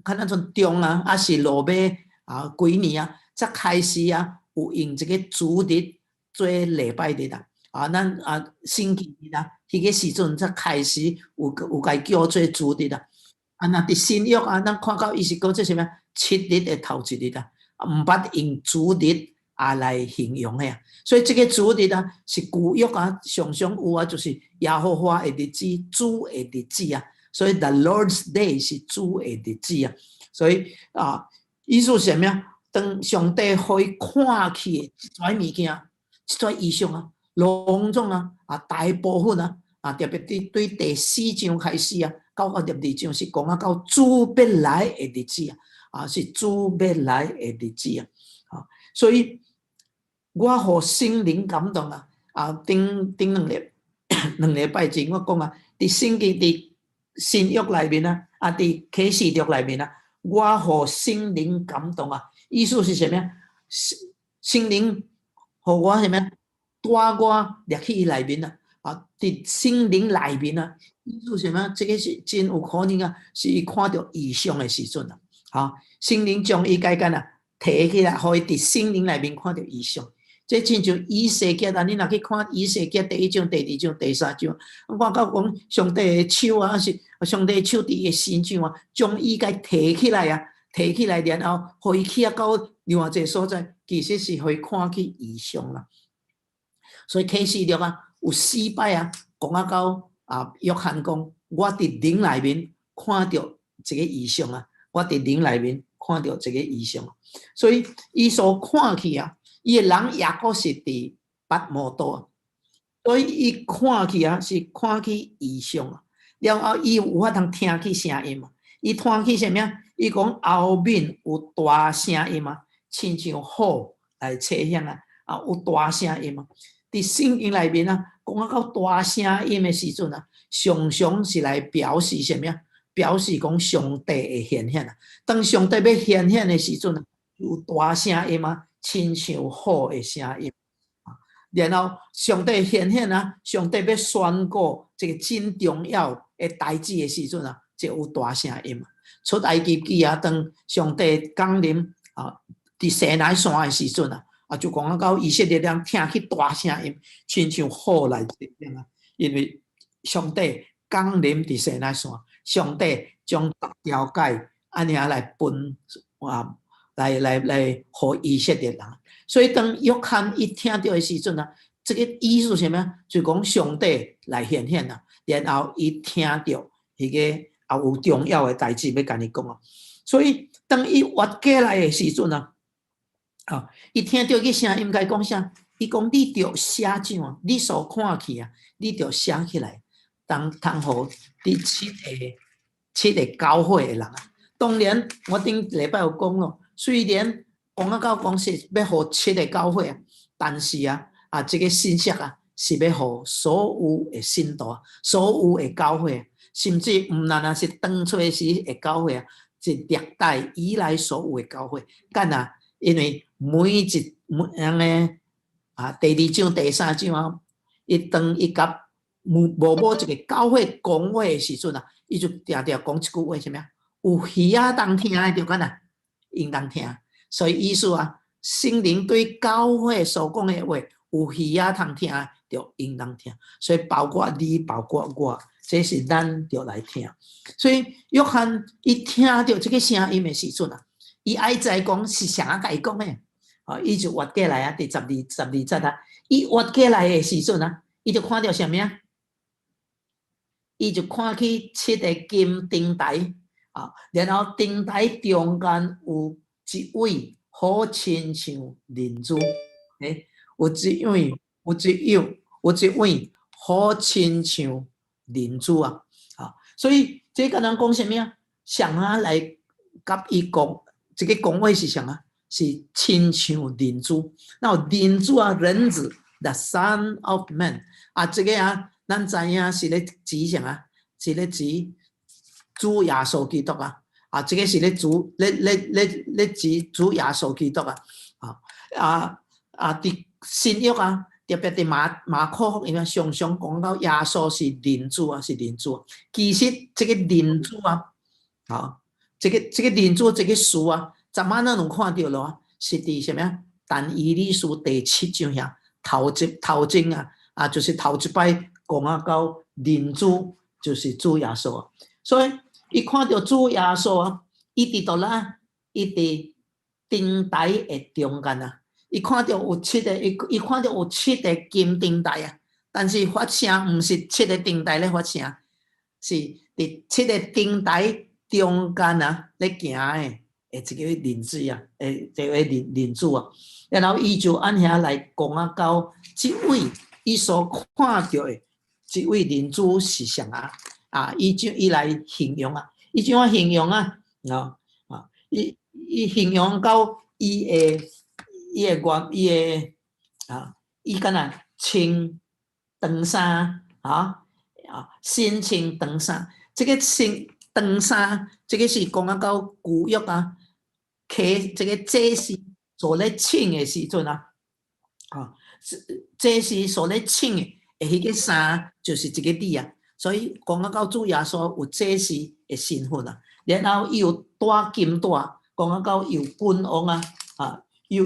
S1: 較咱賰中啊，抑是落尾啊幾年啊，才開始啊，有用這個主日做禮拜日啊，啊，咱啊星期日啊，彼個時陣才開始有共叫做主日啊。啊，若佇新約啊，咱看到伊是講這啥物？七日的頭一日啊，毋捌用主日啊來形容的啊，所以這個主日啊，是舊約啊常常有啊，就是耶和華的日子，主的日子啊，所以 The Lord's Day 是主的日子啊，所以啊，意思是啥物啊？當上帝予伊看去的這跩物件，這跩異象啊，攏總啊啊大部分啊啊特別佇對第四章開始啊，到12章是講啊到主欲來的日子啊。啊，是主欲來的日子啊！啊，所以我予聖靈感動啊！啊，頂頂兩禮拜前我講啊，佇聖經佇新約內面啊，啊，佇啟示錄內面啊，我予聖靈感動啊！意思是啥物啊？聖靈予我啥物啊？帶我入去伊內面啊！啊，佇聖靈內面啊，意思是啥物？這個是真有可能啊，是伊看著異象的時陣啊！啊，聖靈將伊解干啊，提起來，予伊佇聖靈內面看著異象。這親像以西結啊，你若去看以西結第一章、第二章、第三章，我到講上帝的手啊，是上帝的手佇伊的身上啊，將伊共提起來啊，提起來，然後予伊去啊到另外一個所在，其實是予伊看去異象啦。所以啟示錄啊，有四擺啊，講啊到啊，約翰講，我佇靈內面看著一個異象啊。我佇靈內面看著這個異象，所以伊所看去啊，伊的人也閣是佇拔摩島，所以伊看去啊，是看去異象啊。了後伊有法通聽去聲音嘛？伊聽去啥物啊？伊講後面有大聲音啊，親像火來吹響啊，啊有大聲音啊。佇聖經內面啊，講啊到大聲音的時陣啊，常常是來表示啥物啊？表示講上帝會顯現啊！當上帝欲顯現的時陣啊，有大聲音啊，親像火的聲音啊。然後上帝顯現啊，上帝欲宣告這個真重要的代誌的時陣啊，就有大聲音。出埃及記啊，當上帝降臨啊，佇西奈山的時陣啊，啊就講啊到以色列人聽去大聲音，親像火來這樣啊，因為上帝降臨佇西奈山。上帝將十條誡按呢來分啊，來予以色列人。所以當約翰伊聽著的時陣啊，這個意思是啥物？就講上帝來顯現啊，然後伊聽著彼個也有重要的代誌欲共伊講啊。所以當伊活過來的時陣啊，啊，伊聽著彼聲音共伊講啥？伊講你著寫上啊，你所看去啊，你著寫起來。當通予佇七個教會的人啊，當然我頂禮拜有講咯，雖然講啊到講是欲予七個教會啊，但是啊啊，這個信息啊是欲予所有的信徒、所有的教會，甚至毋但若是當初時的教會啊，是歷代以來所有的教會，敢若因為每一每樣個啊，第二章、第三章啊，伊當伊共某某一個教會講話的時陣啊，伊就定定講一句話，啥物啊？有耳仔通聽的著敢若應當聽。所以意思啊，聖靈對教會所講的話，有耳仔通聽的著應當聽。所以包括你，包括我，這是咱著來聽。所以約翰伊聽著這個聲音的時陣啊，伊愛知講是誰共伊講的，啊，伊就活過來啊，第十二節啊，伊活過來的時陣啊，伊就看著啥物啊？伊就看去七个金燈臺啊，然後燈臺中間有一位好親像人子，有一位好親像人子啊！啊，所以這敢咱講啥物啊？上啊來佮伊講，這个講話是啥啊？是親像人子。那人子啊，人子，the Son of Man 啊，這个啊，咱知影是咧指啥啊？是咧指主耶穌基督啊！啊，這个是咧主咧咧咧咧指主耶穌基督啊！啊啊啊！佇新約啊，特別佇馬可福音啊，常常講到耶穌是人子啊，是人子。其實這个人子啊，啊，這个人子這个詞啊，昨晚咱有看著囉，是佇啥物啊？但以理書第七章遐頭一頭前啊，啊，就是頭一擺講啊到人子就是主耶穌啊。所以伊看著主耶穌啊，伊佇佗啦，伊佇燈臺的中間啊，伊看著有七个金燈臺啊，但是發聲毋是七个燈臺咧發聲，是佇七个燈臺中間啊咧行的，的一个人子啊，這个人子啊，然後伊就按遐來講啊，到這位伊所看著的這位人子是啥啊？啊，伊就伊來形容啊，伊怎樣形容啊？啊啊，伊形容到伊的原伊的啊，伊敢若穿長衫啊啊，身穿長衫，這个穿長衫，這个是講啊到舊約啊，啟這个祭司所咧穿的時陣啊，啊，祭司所咧穿的彼个衫就是這个字啊。所以講啊到主耶穌有祭司的身份啊，然後伊有戴金帶，講啊到有君王啊，啊，又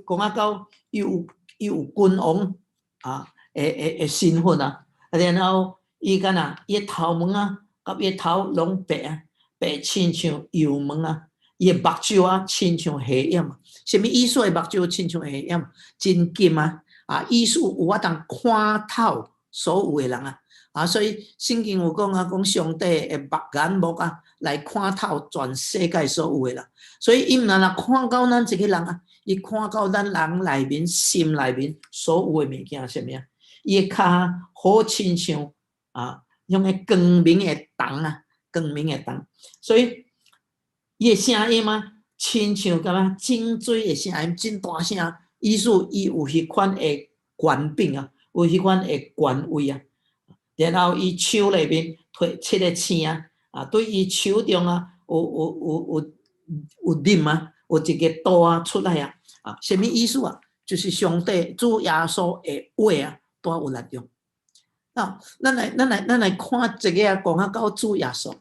S1: 講啊到伊有君王啊，的身份啊，然後伊敢若伊的頭毛啊，佮伊的頭攏白啊，白親像油毛啊，伊的目睭啊，親像火焰啊，啥物意思？的目睭親像火焰，真金啊，啊，意思有法當看透所有的人啊。啊，所以聖經有講啊，講上帝的目眼目啊，來看透全世界所有的人。所以伊毋但若看到咱一个人啊，伊看到咱人內面、心內面所有的物件，啥物啊？伊的跤好親像啊，用个光明的銅啊，光明的銅。所以伊的聲音啊，親像敢若井水的聲音，真大聲。意思伊有彼款的權柄啊，有彼款的權威啊。然後伊手內面提七个星啊，啊，對伊手中啊，有劍啊，有一个刀啊出來啊，啊，啥物意思啊？就是上帝主耶穌的話啊，帶有力量。啊，咱來看這个啊，講啊到主耶穌，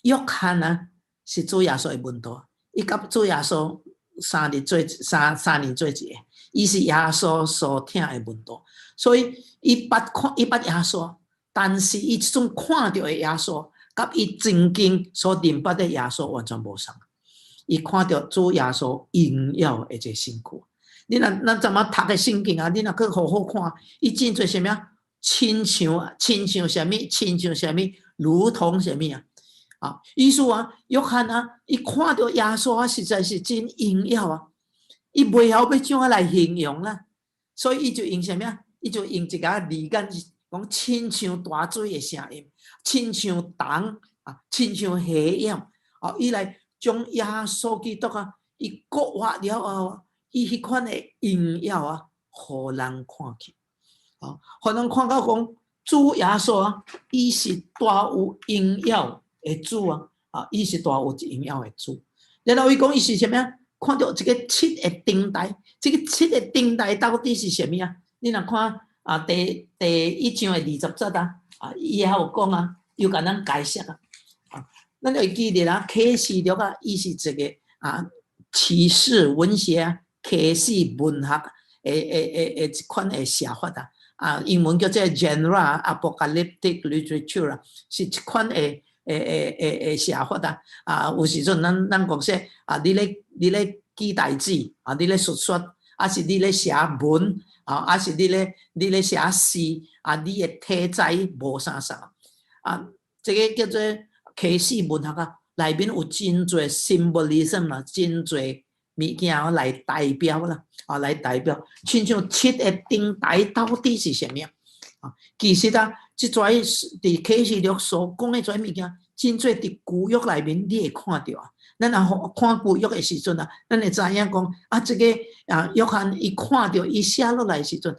S1: 約翰啊，是主耶穌的門徒，伊佮主耶穌3年做一个，伊是耶穌所疼的門徒，所以伊捌耶穌，但是伊這種看著的耶穌，佮伊曾經所認捌的耶穌完全無仝。伊看著主耶穌榮耀的這個身軀。你若咱怎麼讀的聖經啊？你若去好好看，伊真濟啥物啊？親像啥物？親像啥物？如同啥物啊？啊，意思啊，約翰啊，伊看著耶穌啊，實在是真榮耀啊！伊袂曉欲怎啊來形容啦，所以伊就用啥物啊？伊就用一个字眼，講親像大水的聲音，親像銅啊，親像火焰啊，伊來將耶穌基督啊，伊復活了後，伊彼款的榮耀啊，予人看去，啊，予人看到講主耶穌啊，伊是大有榮耀的主啊，啊，伊是大有榮耀的主。然後伊講伊是啥物啊？看著這个七个燈臺，這个七个燈臺到底是啥物啊？你若看啊，第一章的20節啊，啊，伊還有講啊，又共咱解釋啊，啊，咱就會記得啊，啟示錄啊，伊是一个啊啟示文學啊，啟示文學的一款的寫法啊，啊，英文叫做 genre apocalyptic literature 啊，是一款的寫法啊，啊，有時陣咱講說啊，你咧記代誌啊，你咧述說，抑是你咧寫文啊，抑是你咧寫詩啊，你的題材無相仝。啊，這个叫做啟示文學啊，內面有真濟 symbolism 啦，真濟物件來代表啦，啊，來代表，親像七个燈台到底是啥物啊？其實啊，這跩佇啟示錄所講的這物件，真濟佇舊約內面你會看著啊。咱若看舊約的時陣啊，咱會知影講啊，這个啊，約翰伊看著伊寫落來時陣，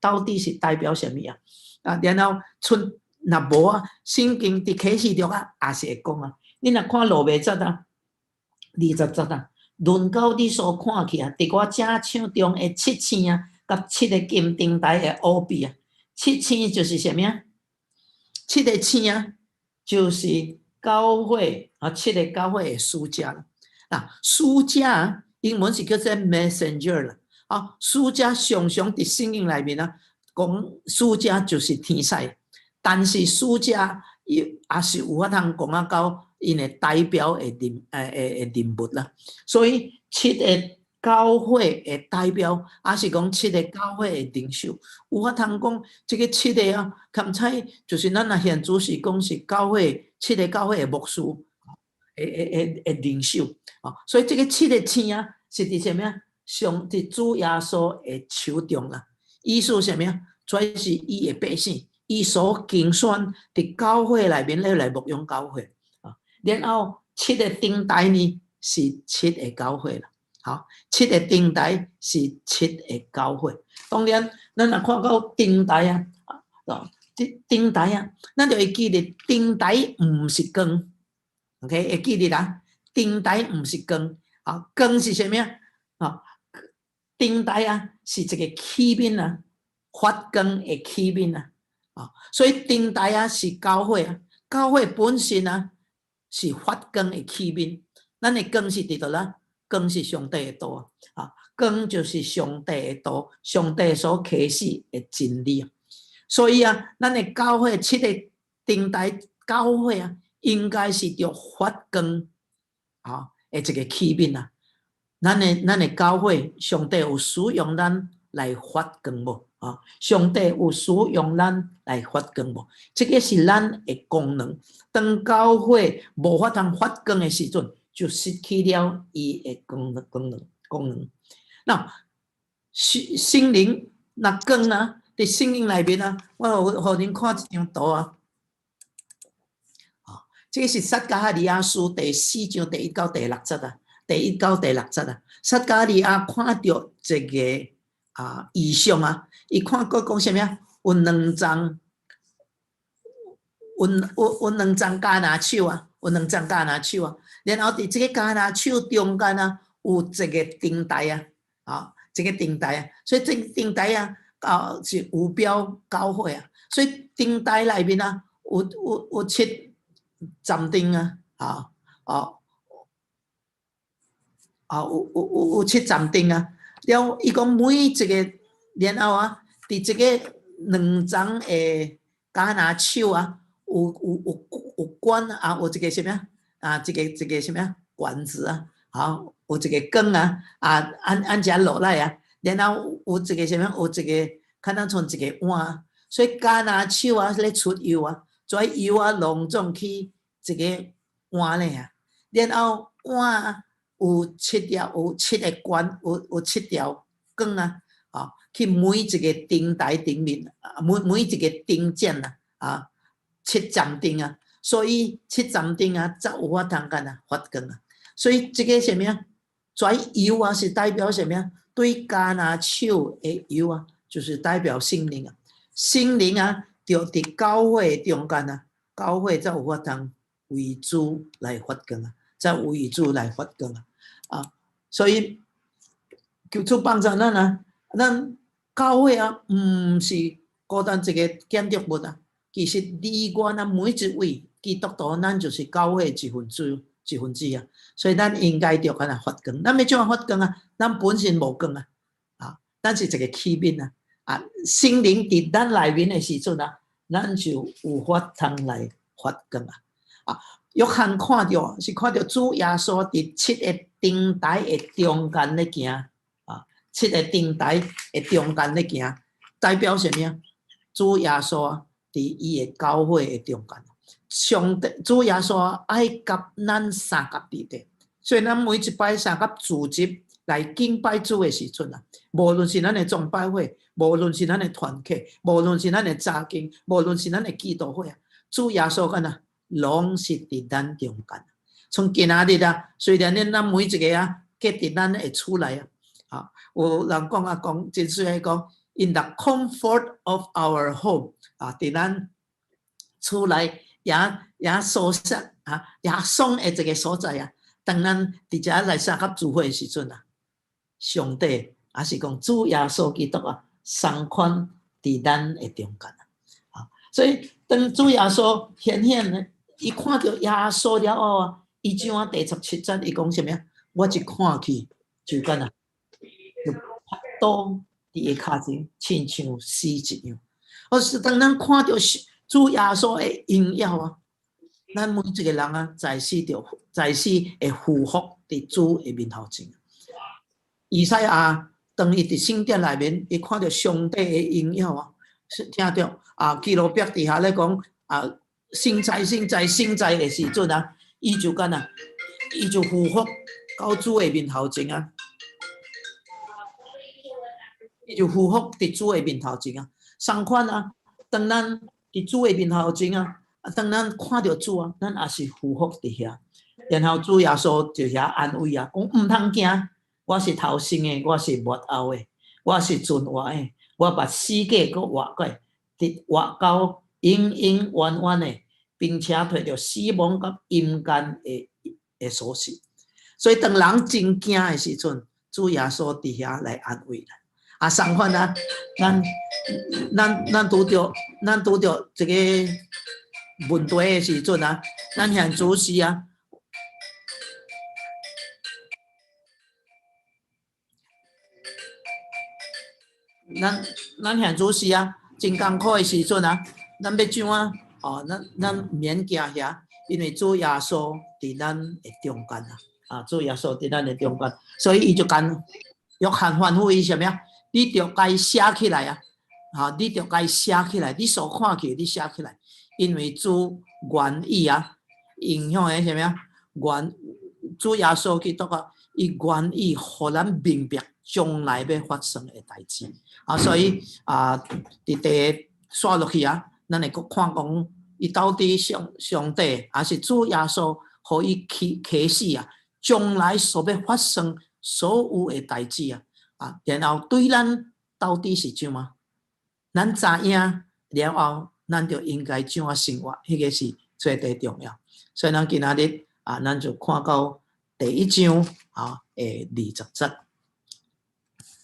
S1: 到底是代表啥物啊？啊，然後賰若無啊，聖經佇啟示錄啊，也是會講啊。你若看羅馬節啊，20節啊，論到你所看見啊，佇我正手中的七星啊，佮七个金燈台的奧秘啊，七星就是啥物啊？七个星啊，就是教會啊，七个教會的使者啦。啊，使者英文是叫做 messenger 啦。啊，使者常常佇聖經內面啊，講使者就是天使，但是使者伊也是有法通講啊到𪜶的代表的人誒誒的人物啦。所以七个教會的代表，抑是講七个教會的領袖，有法通講這个七个啊，堪采就是咱若現主是講是教會七个教會的牧師，的的的的領袖啊。所以這个七个星啊，是佇啥物啊？上佇主耶穌的手中啦。意思啥物啊？這是伊的百姓，伊所揀選佇教會內面咧來牧養教會啊。然後七个燈台呢，是七个教會啦。好，七个燈台是七个教會。當然，咱若看到燈台啊，啊，這燈台啊，咱就會記得燈台毋是光，OK，會記得啦。燈台毋是光，啊，光是啥物啊？啊，燈台啊，是一个器皿啊，發光的器皿啊，啊，所以燈台啊是教會啊，教會本身啊是發光的器皿。咱的光是佇佗啦？光是上帝的道啊，光就是上帝的道，上帝所啟示的真理啊。所以啊，咱的教會七个燈台教會啊，應該是著發光啊的一个器皿啊。咱的教會，上帝有使用咱來發光無？啊，上帝有使用咱來發光無？這个是咱的功能。當教會無法通發光的時陣，就失去了伊的功能、功能、功能。那聖靈若光啊，佇聖經內面啊，我予恁看一張圖啊。啊，這个是撒迦利亞書第四章第一到第六節啊，第一到第六節啊。撒迦利亞看著一个啊異象啊，伊看閣講啥物啊？有兩叢橄欖樹啊，有兩叢橄欖樹啊。然後佇這个橄欖樹中間啊，有一个燈台啊，啊，一个燈台啊，所以這个燈台啊，啊是預表教會啊，所以燈台內面啊，有七盞燈啊，啊，哦，啊，有七盞燈啊，了伊講每一个，然後啊，佇這个兩叢的橄欖樹啊，有管啊，有一个啥物啊？啊，這个啥物啊？管子啊，好，有一个管啊，啊，按按遮落來啊，然後有一個啥物？有一个，敢若像一个碗，所以橄欖樹啊，咧出油啊，這油啊，攏總去一个碗裡啊，然後碗啊有七條，有七个管，有七條管啊，啊，去每一个燈台頂面，每一个燈盞啊，啊，七盞燈啊。所以七盞燈啊，才有法通干啊發光啊。所以這个啥物啊？這油啊是代表啥物啊？對橄欖樹的油啊，就是代表聖靈啊。聖靈啊，就佇教會中間啊，教會才有法通為主來發光啊，才為主來發光啊。啊，所以求主幫助咱啊，咱教會啊，毋是孤單一个建築物啊。其實你我咱每一位基督徒，咱就是教會一份子，一份子啊。所以咱應該著按呢發光。咱欲怎樣發光啊？咱本身無光啊，啊，咱是一个器皿啊。啊，聖靈佇咱內面的時陣啊，咱就有法通來發光啊。啊，約翰看著是看著主耶穌佇七个燈台的中間咧行啊，七个燈台的中間咧行，代表啥物啊？主耶穌佇佇伊的教會的中間。上帝主耶穌愛佮咱相佮佇底，所以咱每一擺相佮聚集來敬拜主的時陣啊，無論是咱的崇拜會，無論是咱的團契，無論是咱的查經，無論是咱的祈禱會啊，主耶穌敢若攏是佇咱中間。從今仔日啊，雖然咱每一个啊，隔佇咱的厝內啊，啊，有人講啊，講真媠講，In the comfort of our home 啊，佇咱厝內也也舒適啊，也爽的一个所在啊。當咱佇遮來相佮聚會的時陣啊，上帝抑是講主耶穌基督啊，同款佇咱的中間啊。所以當主耶穌顯現呢，伊看著耶穌了後啊，伊章第17節，伊講啥物啊？我一看去就敢若就趴倒佇伊跤前，親像死一樣。而是當咱看著主耶穌的榮耀啊，咱每一个人啊，在死就在死會俯伏佇主的面頭前。以賽亞當伊佇聖殿內面，伊看著上帝的榮耀啊，聽著啊，基路伯佇遐咧講啊，聖哉聖哉聖哉的時陣啊，伊就敢若，伊就俯伏到主的面頭前啊，伊就俯伏佇主的面頭前啊，相款啊，當咱佇主的面頭前啊，啊，當咱看著主啊，咱也是俯伏佇遐，然後主耶穌就遐安慰啊，講毋通驚，我是頭先的，我是末後的，我是存活的，我捌死過，閣活過，佇活到永永遠遠的，並且提著死亡佮陰間的的鎖匙。所以當人真驚的時陣，主耶穌佇遐來安慰咱。啊，相反啊，咱咱咱拄著咱拄著這個問題的時陣啊，咱現主時啊，咱咱現主時啊，真艱苦的時陣啊，咱欲怎啊？哦，咱咱毋免驚遐，因為主耶穌佇咱的中間啊，啊，主耶穌佇咱的中間，所以伊就共約翰吩咐伊啥物啊？你著共伊寫起來啊！哈，你著共伊寫起來，你所看見，你寫起來，因為主願意啊，影響的啥物啊？願主耶穌基督啊，伊願意予咱明白將來欲發生的代誌啊，所以啊，佇第紲落去啊，咱會閣看講，伊到底上上帝抑是主耶穌，予伊啟啟示啊，將來所欲發生所有的代誌啊！啊，然後對咱到底是怎啊？咱知影了後，咱就應該怎啊生活？彼個是最底重要。所以咱今仔日啊，咱就看到第一章啊的20節。